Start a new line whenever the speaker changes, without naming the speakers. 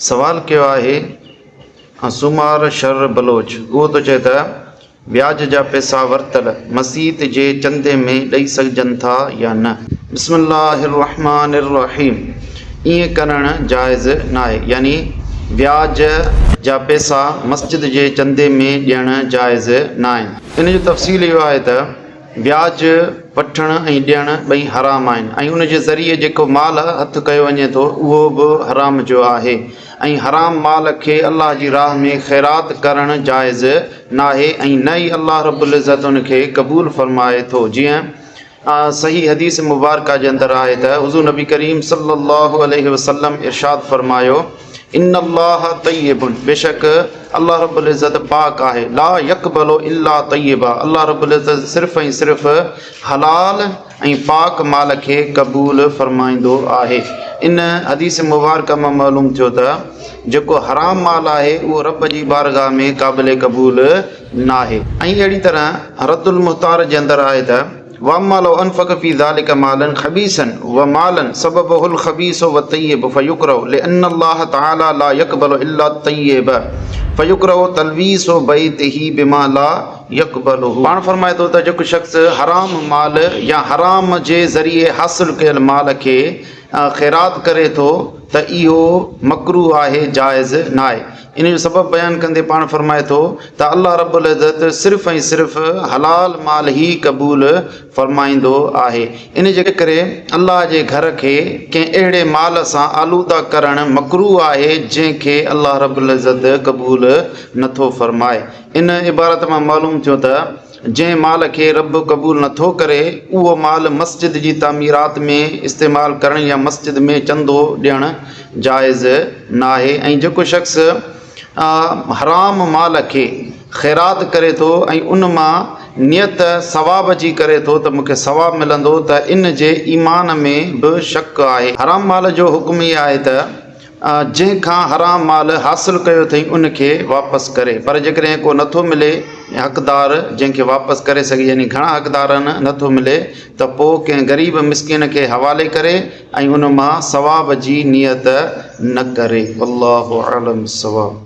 سوال ڪيو آهي سومار شر بلوچ اهو ٿو چئي ته وياج جا پئسا ورتل مسيت جي چندي ۾ ڏئي سگهجن ٿا يا نه؟ بسم الله الرحمٰن الرحيم ائين ڪرڻ جائز ناهي يعني وياج جا پئسا مسجد جي چندي ۾ ڏيڻ جائز ناهن. ان جو تفصيل اهو آهي ته وياج وٺڻ ۽ ڏيڻ ٻئي حرام آهن ۽ ان جي ذريعي جيڪو مال هٿ ڪيو وڃي ٿو اهو به حرام جو آهي ۽ حرام مال کي الله جي راهه ۾ خيرات ڪرڻ جائز ناهي ۽ نه ئي الله رب العزت ان کي قبول فرمائي ٿو جيئن صحيح حديث مبارڪه جي اندر آهي ته حضور نبي ڪريم صلي الله عليه وسلم ارشاد فرمايو ان الله طيب بيشڪ الله رب العزت پاڪ آهي لا يقبل الا طيبا الله رب العزت صرف ۽ صرف حلال ۽ پاڪ مال کي قبول فرمائيندو آهي ان حديث مبارڪه مان معلوم ٿيو ته جيڪو حرام مال آهي اهو رب جي بارگاهه ۾ قابل قبول ناهي ۽ اهڙي طرح رد المختار جي اندر آهي ته واما لو انفق في ذلك مالا خبيثا ومالا سببه الخبيث والطيب فيڪره لان الله تعالي لا يقبل الا الطيب فيڪره تلويث بيته بما لا يقبله پاڻ فرمائي ٿو ته جيڪو شخص حرام مال يا حرام جي ذريعي حاصل ڪيل مال کي خيرات ڪري ٿو ته اهو مڪروه آهي جائز ناهي. ان جو سبب بيان ڪندي پاڻ فرمائي ٿو ته الله رب العزت صرف ۽ صرف حلال مال ئي قبول فرمائيندو آهي ان جي ڪري الله جي گهر کي ڪنهن اهڙي مال سان آلوده ڪرڻ مڪروه آهي جنهن کي الله رب العزت قبول نٿو فرمائي. ان عبارت مان معلوم ٿيو ته جنهن مال کي رب قبول نٿو ڪري، اهو مال مسجد جي تعميرات ۾ استعمال ڪرڻ يا مسجد ۾ چندو ڏيڻ جائز ناهي ۽ جيڪو شخص حرام مال کي خيرات ڪري ٿو ۽ ان مان نيت ثواب جي ڪري ٿو ته مون کي ثواب ملندو ته ان جي ايمان ۾ به شڪ آهي. حرام مال جو حڪم هي آهي ته جنهن کان حرام مال حاصل ڪيو اٿئي ان کي واپس ڪري پر جيڪڏهن ڪو نٿو ملي حقدار جنهن کي واپس ڪري سگهي يعني گهڻا حقدار آهن نٿو ملي ته پوء ڪنهن غريب مسڪين کي حوالي ڪري ۽ ان مان ثواب جي نيت نه ڪري والله اعلم بالصواب.